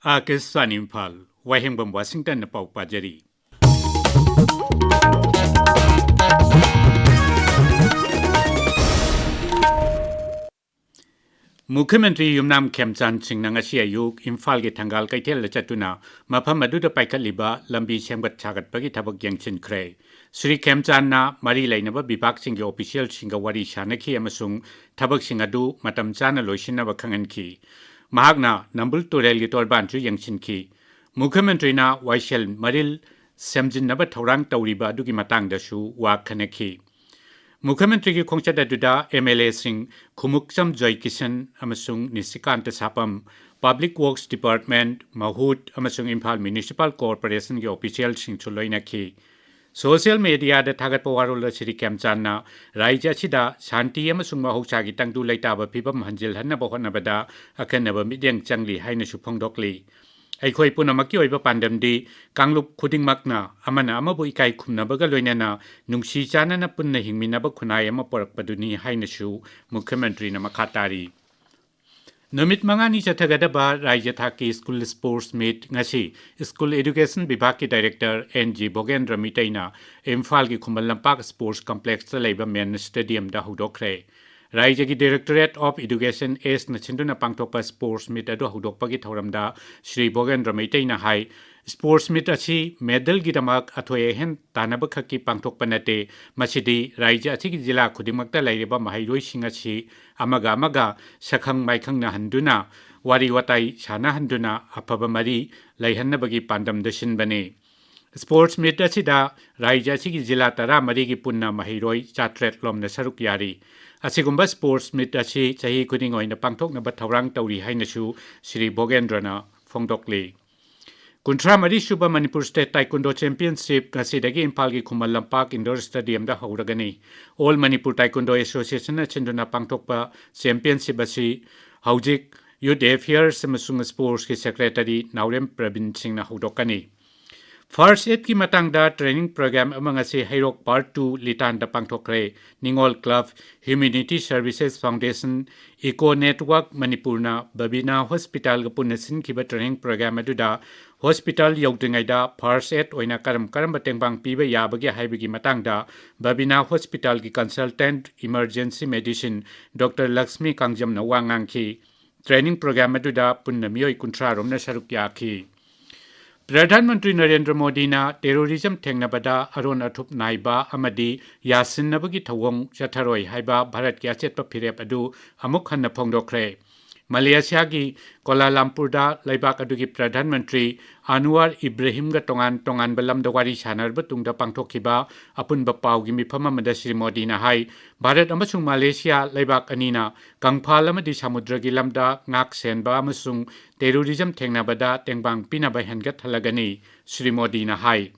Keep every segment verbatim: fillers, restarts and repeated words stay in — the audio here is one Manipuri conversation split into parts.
ꯑꯥꯀꯥꯁꯕꯥꯅꯤ ꯏꯝꯐꯥꯜ, ꯋꯥꯍꯦꯡꯕꯝ ꯋꯥꯁꯤꯡꯇꯟꯅ ꯄꯥꯎ ꯄꯥꯖꯔꯤ꯫ ꯃꯨꯈ꯭ꯌ ꯃꯟꯇ꯭ꯔꯤ ꯌꯨꯝꯅꯥꯝ ꯈꯦꯝꯆꯥꯟ ꯁꯤꯡꯅ ꯉꯁꯤ ꯑꯌꯨꯛ ꯏꯝꯐꯥꯜꯒꯤ ꯊꯪꯒꯥꯜ ꯀꯩꯊꯦꯜꯗ ꯆꯠꯇꯨꯅ ꯃꯐꯝ ꯑꯗꯨꯗ ꯄꯥꯏꯈꯠꯂꯤꯕ ꯂꯝꯕꯤ ꯁꯦꯝꯒꯠ ꯁꯥꯒꯠꯄꯒꯤ ꯊꯕꯛ ꯌꯦꯡꯁꯤꯟꯈ꯭ꯔꯦ꯫ ꯁ꯭ꯔꯤ ꯈꯦꯝꯆꯥꯟꯅ ꯃꯔꯤ ꯂꯩꯅꯕ ꯕꯤꯚꯥꯒꯁꯤꯡꯒꯤ ꯑꯣꯐꯤꯁꯤꯌꯦꯜꯁꯤꯡꯒ ꯋꯥꯔꯤ ꯁꯥꯅꯈꯤ ꯑꯃꯁꯨꯡ ꯊꯕꯛꯁꯤꯡ ꯑꯗꯨ ꯃꯇꯝ ꯆꯥꯅ ꯂꯣꯏꯁꯤꯟꯅꯕ ꯈꯪꯍꯟꯈꯤ꯫ ꯃꯍꯥꯛꯅ ꯅꯝꯕꯨꯜ ꯇꯨꯔꯦꯜꯒꯤ ꯇꯣꯔꯕꯥꯟꯁꯨ ꯌꯦꯡꯁꯤꯟꯈꯤ꯫ ꯃꯨꯈ꯭ꯌ ꯃꯟꯇ꯭ꯔꯤꯅ ꯋꯥꯏꯁꯦꯜ ꯃꯔꯤꯜ ꯁꯦꯝꯖꯤꯟꯅꯕ ꯊꯧꯔꯥꯡ ꯇꯧꯔꯤꯕ ꯑꯗꯨꯒꯤ ꯃꯇꯥꯡꯗꯁꯨ ꯋꯥ ꯈꯟꯅꯈꯤ꯫ ꯃꯨꯈ꯭ꯌ ꯃꯟꯇ꯭ꯔꯤꯒꯤ ꯈꯣꯡꯆꯠ ꯑꯗꯨꯗ ꯑꯦꯝ ꯑꯦꯜ ꯑꯦꯁꯤꯡ ꯈꯨꯃꯨꯛꯆꯝ ꯖꯣꯏꯀꯤꯁꯟ ꯑꯃꯁꯨꯡ ꯅꯤꯁꯤꯀꯥꯟꯇ ꯁꯥꯄꯝ, ꯄꯕ꯭ꯂꯤꯛ ꯋꯔꯛꯁ ꯗꯤꯄꯥꯔꯠꯃꯦꯟꯠ, ꯃꯍꯨꯠ ꯑꯃꯁꯨꯡ ꯏꯝꯐꯥꯜ ꯃ꯭ꯌꯨꯅꯤꯁꯤꯄꯥꯜ ꯀꯣꯔꯄꯣꯔꯦꯁꯟꯒꯤ ꯑꯣꯐꯤꯁꯤꯌꯦꯜꯁꯤꯡꯁꯨ ꯂꯣꯏꯅꯈꯤ꯫ ꯁꯣꯁꯤꯌꯦꯜ ꯃꯦꯗꯤꯌꯥꯗ ꯊꯥꯒꯠꯄ ꯋꯥꯔꯣꯜꯗ ꯁ꯭ꯔꯤ ꯈꯦꯝꯆꯥꯟꯅ ꯔꯥꯖ꯭ꯌ ꯑꯁꯤꯗ ꯁꯥꯟꯇꯤ ꯑꯃꯁꯨꯡ ꯃꯍꯧꯁꯥꯒꯤ ꯇꯪꯗꯨ ꯂꯩꯇꯥꯕ ꯐꯤꯕꯝ ꯍꯟꯖꯤꯜꯍꯟꯅꯕ ꯍꯣꯠꯅꯕꯗ ꯑꯈꯟꯅꯕ ꯃꯤꯠꯌꯦꯡ ꯆꯪꯂꯤ ꯍꯥꯏꯅꯁꯨ ꯐꯣꯡꯗꯣꯛꯂꯤ꯫ ꯑꯩꯈꯣꯏ ꯄꯨꯝꯅꯃꯛꯀꯤ ꯑꯣꯏꯕ ꯄꯥꯟꯗꯝꯗꯤ ꯀꯥꯡꯂꯨꯞ ꯈꯨꯗꯤꯡꯃꯛꯅ ꯑꯃꯅ ꯑꯃꯕꯨ ꯏꯀꯥꯏ ꯈꯨꯝꯅꯕꯒ ꯂꯣꯏꯅꯅ ꯅꯨꯡꯁꯤ ꯆꯥꯟꯅꯅ ꯄꯨꯟꯅ ꯍꯤꯡꯃꯤꯟꯅꯕ ꯈꯨꯟꯅꯥꯏ ꯑꯃ ꯄꯨꯔꯛꯄꯗꯨꯅꯤ ꯍꯥꯏꯅꯁꯨ ꯃꯨꯈ꯭ꯌ ꯃꯟꯇ꯭ꯔꯤꯅ ꯃꯈꯥ ꯇꯥꯔꯤ꯫ ꯅꯨꯃꯤꯠ ꯃꯉꯥꯅꯤ ꯆꯠꯊꯒꯗꯕ ꯔꯥꯖ꯭ꯌ ꯊꯥꯛꯀꯤ ꯁ꯭ꯀꯨꯜ ꯁ꯭ꯄꯣꯔꯠꯁ ꯃꯤꯠ ꯉꯁꯤ ꯁ꯭ꯀꯨꯜ ꯑꯦꯗꯨꯀꯦꯁꯟ ꯚꯤꯚꯥꯒꯀꯤ ꯗꯥꯏꯔꯦꯛꯇꯔ ꯑꯦꯟ ꯖꯤ ꯚꯣꯒꯦꯟꯗ꯭ꯔ ꯃꯩꯇꯩꯅ ꯏꯝꯐꯥꯜꯒꯤ ꯈꯨꯃꯟ ꯂꯝꯄꯥꯛ ꯁ꯭ꯄꯣꯔꯠꯁ ꯀꯝꯄ꯭ꯂꯦꯛꯁꯇ ꯂꯩꯕ ꯃꯦꯟ ꯁ꯭ꯇꯦꯗꯤꯌꯝꯗ ꯍꯧꯗꯣꯛꯈ꯭ꯔꯦ꯫ ꯔꯥꯖ꯭ꯌꯒꯤ ꯗꯥꯏꯔꯦꯛꯇꯣꯔꯦꯠ ꯑꯣꯐ ꯏꯗꯨꯀꯦꯁꯟ ꯑꯦꯁꯅ ꯁꯤꯟꯗꯨꯅ ꯄꯥꯡꯊꯣꯛꯄ ꯁ꯭ꯄꯣꯔꯠꯁ ꯃꯤꯠ ꯑꯗꯨ ꯍꯧꯗꯣꯛꯄꯒꯤ ꯊꯧꯔꯝꯗ ꯁ꯭ꯔꯤ ꯚꯣꯒꯦꯟꯗ꯭ꯔ ꯃꯩꯇꯩꯅ ꯍꯥꯏ, ꯁ꯭ꯄꯣꯔꯠꯁ ꯃꯤꯠ ꯑꯁꯤ ꯃꯦꯗꯜꯒꯤꯗꯃꯛ ꯑꯊꯣꯏ ꯑꯍꯦꯟ ꯇꯥꯟꯅꯕ ꯈꯛꯀꯤ ꯄꯥꯡꯊꯣꯛꯄ ꯅꯠꯇꯦ, ꯃꯁꯤꯗꯤ ꯔꯥꯖ꯭ꯌ ꯑꯁꯤꯒꯤ ꯖꯤꯂꯥ ꯈꯨꯗꯤꯡꯃꯛꯇ ꯂꯩꯔꯤꯕ ꯃꯍꯩꯔꯣꯏꯁꯤꯡ ꯑꯁꯤ ꯑꯃꯒ ꯑꯃꯒ ꯁꯛꯈꯪ ꯃꯥꯏꯈꯪꯅꯍꯟꯗꯨꯅ, ꯋꯥꯔꯤ ꯋꯥꯇꯥꯏ ꯁꯥꯟꯅꯍꯟꯗꯨꯅ ꯑꯐꯕ ꯃꯔꯤ ꯂꯩꯍꯟꯅꯕꯒꯤ ꯄꯥꯟꯗꯝꯗ ꯁꯤꯟꯕꯅꯤ꯫ ꯁ꯭ꯄꯣꯔꯠꯁ ꯃꯤꯠ ꯑꯁꯤꯗ ꯔꯥꯖ꯭ꯌ ꯑꯁꯤꯒꯤ ꯖꯤꯂꯥ ꯇꯔꯥꯃꯔꯤꯒꯤ ꯄꯨꯟꯅ ꯃꯍꯩꯔꯣꯏ ꯆꯥꯇ꯭ꯔꯦꯠ ꯂꯣꯝꯅ ꯁꯔꯨꯛ ꯌꯥꯔꯤ꯫ ꯑꯁꯤꯒꯨꯝꯕ ꯁ꯭ꯄꯣꯔꯠꯁ ꯃꯤꯠ ꯑꯁꯤ ꯆꯍꯤ ꯈꯨꯗꯤꯡ ꯑꯣꯏꯅ ꯄꯥꯡꯊꯣꯛꯅꯕ ꯊꯧꯔꯥꯡ ꯇꯧꯔꯤ ꯍꯥꯏꯅꯁꯨ ꯁ꯭ꯔꯤ ꯚꯣꯒꯦꯟꯗ꯭ꯔꯅ ꯐꯣꯡꯗꯣꯛꯂꯤ꯫ ꯀꯨꯟꯊ꯭ꯔꯥ ꯃꯔꯤ ꯁꯨꯕ ꯃꯅꯤꯄꯨꯔ ꯁ꯭ꯇꯦꯠ ꯇꯥꯏꯀꯨꯟꯗꯣ ꯆꯦꯝꯄꯤꯌꯟꯁꯤꯞ ꯉꯁꯤꯗꯒꯤ ꯏꯝꯐꯥꯜꯒꯤ ꯈꯨꯃꯟ ꯂꯝꯄꯥꯛ ꯏꯟꯗꯣꯔ ꯁ꯭ꯇꯦꯗꯤꯌꯝꯗ ꯍꯧꯔꯒꯅꯤ꯫ ꯑꯣꯜ ꯃꯅꯤꯄꯨꯔ ꯇꯥꯏꯀꯨꯟꯗꯣ ꯑꯦꯁꯣꯁꯤꯌꯦꯁꯟꯅ ꯁꯤꯟꯗꯨꯅ ꯄꯥꯡꯊꯣꯛꯄ ꯆꯦꯝꯄꯤꯌꯟꯁꯤꯞ ꯑꯁꯤ ꯍꯧꯖꯤꯛ ꯌꯨꯠ ꯑꯦꯐꯤꯌꯔꯁ ꯑꯃꯁꯨꯡ ꯁ꯭ꯄꯣꯔꯠꯁꯀꯤ ꯁꯦꯀ꯭ꯔꯦꯇꯔꯤ ꯅꯥꯎꯔꯦꯝ ꯄ꯭ꯔꯕꯤꯟ ꯁꯤꯡꯅ ꯍꯧꯗꯣꯛꯀꯅꯤ꯫ ꯐꯥꯔꯁ ꯑꯦꯗꯀꯤ ꯃꯇꯥꯡꯗ ꯇ꯭ꯔꯦꯅꯤꯡ ꯄ꯭ꯔꯣꯒ꯭ꯔꯥꯝ ꯑꯃ ꯉꯁꯤ ꯍꯩꯔꯣꯛ ꯄꯥꯔꯠ ꯇꯨ ꯂꯤꯇꯥꯟꯗ ꯄꯥꯡꯊꯣꯛꯈ꯭ꯔꯦ꯫ ꯅꯤꯉꯣꯜ club, humanity services foundation, eco network ꯃꯅꯤꯄꯨꯔꯅ ꯕꯕꯤꯅꯥ ꯍꯣꯁꯄꯤꯇꯥꯜꯒ ꯄꯨꯟꯅ ꯁꯤꯟꯈꯤꯕ ꯇ꯭ꯔꯦꯅꯤꯡ ꯄ꯭ꯔꯣꯒ꯭ꯔꯥꯝ ꯑꯗꯨꯗ ꯍꯣꯁꯄꯤꯇꯥꯜ ꯌꯧꯗ꯭ꯔꯤꯉꯩꯗ ꯐꯥꯔꯁ ꯑꯦꯗ ꯑꯣꯏꯅ ꯀꯔꯝ ꯀꯔꯝꯕ ꯇꯦꯡꯕꯥꯡ ꯄꯤꯕ ꯌꯥꯕꯒꯦ ꯍꯥꯏꯕꯒꯤ ꯃꯇꯥꯡꯗ ꯕꯕꯤꯅꯥ ꯍꯣꯁꯄꯤꯇꯥꯜꯒꯤ ꯀꯟꯁꯜꯇꯦꯟꯠ ꯏꯃꯔꯖꯦꯟꯁꯤ ꯃꯦꯗꯤꯁꯤꯟ ꯗꯣꯛꯇꯔ ꯂꯛꯁꯃꯤ ꯀꯥꯡꯖꯝꯅ ꯋꯥ ꯉꯥꯡꯈꯤ꯫ ꯇ꯭ꯔꯦꯅꯤꯡ ꯄ꯭ꯔꯣꯒ꯭ꯔꯥꯝ ꯑꯗꯨꯗ ꯄꯨꯟꯅ ꯃꯤꯑꯣꯏ ꯀꯨꯟꯊ꯭ꯔꯥ ꯔꯣꯝꯅ ꯁꯔꯨꯛ ꯌꯥꯈꯤ꯫ ꯄ꯭ꯔꯙꯥꯟ ꯃꯟꯇ꯭ꯔꯤ ꯅꯔꯦꯟꯗ꯭ꯔ ꯃꯣꯗꯤꯅ ꯇꯦꯔꯣꯔꯤꯖꯝ ꯊꯦꯡꯅꯕꯗ ꯑꯔꯣꯟ ꯑꯊꯨꯞ ꯅꯥꯏꯕ ꯑꯃꯗꯤ ꯌꯥꯁꯤꯟꯅꯕꯒꯤ ꯊꯧꯑꯣꯡ ꯆꯠꯊꯔꯣꯏ ꯍꯥꯏꯕ ꯚꯥꯔꯠꯀꯤ ꯑꯆꯦꯠꯄ ꯐꯤꯔꯦꯞ ꯑꯗꯨ ꯑꯃꯨꯛ ꯍꯟꯅ ꯐꯣꯡꯗꯣꯛꯈ꯭ꯔꯦ꯫ ꯃꯂꯦꯁꯤꯌꯥꯒꯤ ꯀꯣꯂꯥꯂꯝꯄꯨꯔꯗ ꯂꯩꯕꯥꯛ ꯑꯗꯨꯒꯤ ꯄ꯭ꯔꯙꯥꯟ ꯃꯟꯇ꯭ꯔꯤ ꯑꯟꯋꯥꯔ ꯏꯕ꯭ꯔꯥꯍꯤꯝꯒ ꯇꯣꯉꯥꯟ ꯇꯣꯉꯥꯟꯕ ꯂꯝꯗ ꯋꯥꯔꯤ ꯁꯥꯟꯅꯔꯕ ꯇꯨꯡꯗ ꯄꯥꯡꯊꯣꯛꯈꯤꯕ ꯑꯄꯨꯟꯕ ꯄꯥꯎꯒꯤ ꯃꯤꯐꯝ ꯑꯃꯗ ꯁ꯭ꯔꯤ ꯃꯣꯗꯤꯅ ꯍꯥꯏ, ꯚꯥꯔꯠ ꯑꯃꯁꯨꯡ ꯃꯂꯦꯁꯤꯌꯥ ꯂꯩꯕꯥꯛ ꯑꯅꯤꯅ ꯀꯪꯐꯥꯜ ꯑꯃꯗꯤ ꯁꯃꯨꯗ꯭ꯔꯒꯤ ꯂꯝꯗ ꯉꯥꯛ ꯁꯦꯟꯕ ꯑꯃꯁꯨꯡ ꯇꯦꯔꯣꯔꯤꯖꯝ ꯊꯦꯡꯅꯕꯗ ꯇꯦꯡꯕꯥꯡ ꯄꯤꯅꯕ ꯍꯦꯟꯒꯠꯍꯜꯂꯒꯅꯤ, ꯁ꯭ꯔꯤ ꯃꯣꯗꯤꯅ ꯍꯥꯏ꯫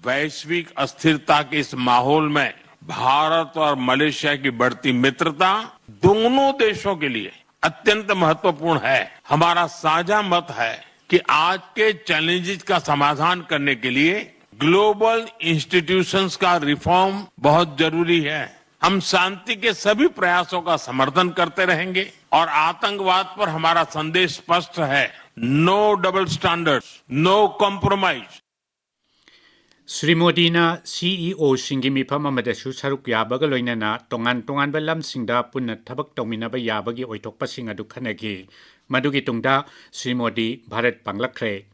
वैश्विक अस्थिरता के इस माहौल में भारत और मलेशिया की बढ़ती मित्रता दोनों देशों के लिए अत्यंत महत्वपूर्ण है। हमारा साझा मत है कि आज के चैलेंजेस का समाधान करने के लिए ग्लोबल इंस्टीट्यूशंस का रिफॉर्म बहुत जरूरी है। हम शांति के सभी प्रयासों का समर्थन करते रहेंगे और आतंकवाद पर हमारा संदेश स्पष्ट है, no double standards, no compromise. Shri ꯃꯣꯗꯤꯅ ꯁꯤꯏꯑꯣꯁꯤꯡꯒꯤ ꯃꯤꯐꯝ ꯑꯃꯗꯁꯨ ꯁꯔꯨꯛ ꯌꯥꯕꯒ ꯂꯣꯏꯅꯅ ꯇꯣꯉꯥꯟ ꯇꯣꯉꯥꯟꯕ ꯂꯝꯁꯤꯡꯗ ꯄꯨꯟꯅ ꯊꯕꯛ ꯇꯧꯃꯤꯟꯅꯕ ꯌꯥꯕꯒꯤ ꯑꯣꯏꯊꯣꯛꯄꯁꯤꯡ ꯑꯗꯨ ꯈꯟꯅꯈꯤ꯫ ꯃꯗꯨꯒꯤ ꯇꯨꯡꯗ ꯁ꯭ꯔꯤ ꯃꯣꯗꯤ ꯚꯥꯔꯠ ꯄꯥꯡꯂꯛꯈ꯭ꯔꯦ꯫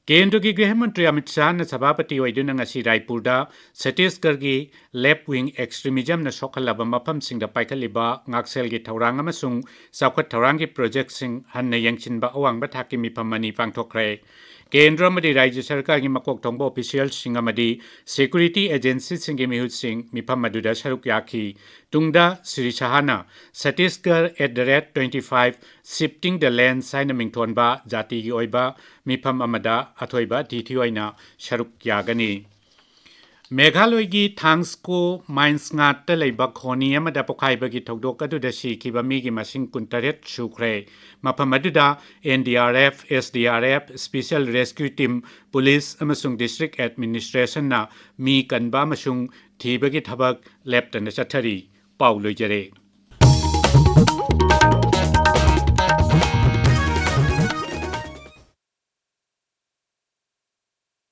ꯀꯦꯟꯗ꯭ꯔꯒꯤ ꯒ꯭ꯔꯤꯍ ꯃꯟꯇ꯭ꯔꯤ ꯑꯃꯤꯠ ꯁꯥꯍꯅ ꯁꯚꯥꯄꯇꯤ ꯑꯣꯏꯗꯨꯅ ꯉꯁꯤ ꯔꯥꯏꯄꯨꯔꯗ ꯁꯇꯤꯁꯒꯔꯒꯤ ꯂꯦꯐ ꯋꯤꯡ ꯑꯦꯛꯁꯇ꯭ꯔꯤꯃꯤꯖꯝꯅ ꯁꯣꯛꯍꯜꯂꯕ ꯃꯐꯝꯁꯤꯡꯗ ꯄꯥꯏꯈꯠꯂꯤꯕ ꯉꯥꯛꯁꯦꯜꯒꯤ ꯊꯧꯔꯥꯡ ꯑꯃꯁꯨꯡ ꯆꯥꯎꯈꯠ ꯊꯧꯔꯥꯡꯒꯤ ꯄ꯭ꯔꯣꯖꯦꯛꯁꯤꯡ ꯍꯟꯅ ꯌꯦꯡꯁꯤꯟꯕ ꯑꯋꯥꯡꯕ ꯊꯥꯛꯀꯤ ꯃꯤꯐꯝ ꯑꯅꯤ ꯄꯥꯡꯊꯣꯛꯈ꯭ꯔꯦ꯫ ꯀꯦꯟꯗ꯭ꯔ ꯑꯃꯗꯤ ꯔꯥꯖ꯭ꯌ ꯁꯔꯀꯥꯔꯒꯤ ꯃꯀꯣꯛ ꯊꯣꯡꯕ ꯑꯣꯐꯤꯁꯤꯌꯦꯜꯁꯤꯡ ꯑꯃꯗꯤ ꯁꯦꯀ꯭ꯌꯨꯔꯤꯇꯤ ꯑꯦꯖꯦꯟꯁꯤꯁꯤꯡꯒꯤ ꯃꯤꯍꯨꯠꯁꯤꯡ ꯃꯤꯐꯝ ꯑꯗꯨꯗ ꯁꯔꯨꯛ ꯌꯥꯈꯤ꯫ ꯇꯨꯡꯗ Shri ꯁꯍꯥꯅ Chhattisgarh at the rate twenty five shifting the lens ꯍꯥꯏꯅ ꯃꯤꯡꯊꯣꯟꯕ ꯖꯥꯇꯤꯒꯤ ꯑꯣꯏꯕ ꯃꯤꯐꯝ ꯑꯃꯗ ꯑꯊꯣꯏꯕ ꯑꯇꯤꯊꯤ ꯑꯣꯏꯅ ꯁꯔꯨꯛ ꯌꯥꯒꯅꯤ꯫ ꯃꯦꯘꯥꯂꯣꯏꯒꯤ ꯊꯥꯡꯁꯀꯣ ꯃꯥꯏꯟꯁꯉꯥꯠꯇ ꯂꯩꯕ ꯈꯣꯅꯤ ꯑꯃꯗ ꯄꯣꯈꯥꯏꯕꯒꯤ ꯊꯧꯗꯣꯛ ꯑꯗꯨꯗ ꯁꯤꯈꯤꯕ ꯃꯤꯒꯤ ꯃꯁꯤꯡ ꯀꯨꯟꯇꯔꯦꯠ ꯁꯨꯈ꯭ꯔꯦ꯫ ꯃꯐꯝ ꯑꯗꯨꯗ N D R F, S D R F, Special Rescue Team, police ꯑꯃꯁꯨꯡ ꯗꯤꯁꯇ꯭ꯔꯤꯛ ꯑꯦꯗꯃꯤꯅꯤꯁꯇ꯭ꯔꯦꯁꯟꯅ ꯃꯤ ꯀꯟꯕ ꯑꯃꯁꯨꯡ ꯊꯤꯕꯒꯤ ꯊꯕꯛ ꯂꯦꯞꯇꯅ ꯆꯠꯊꯔꯤ꯫ ꯄꯥꯎ ꯂꯣꯏꯖꯔꯦ꯫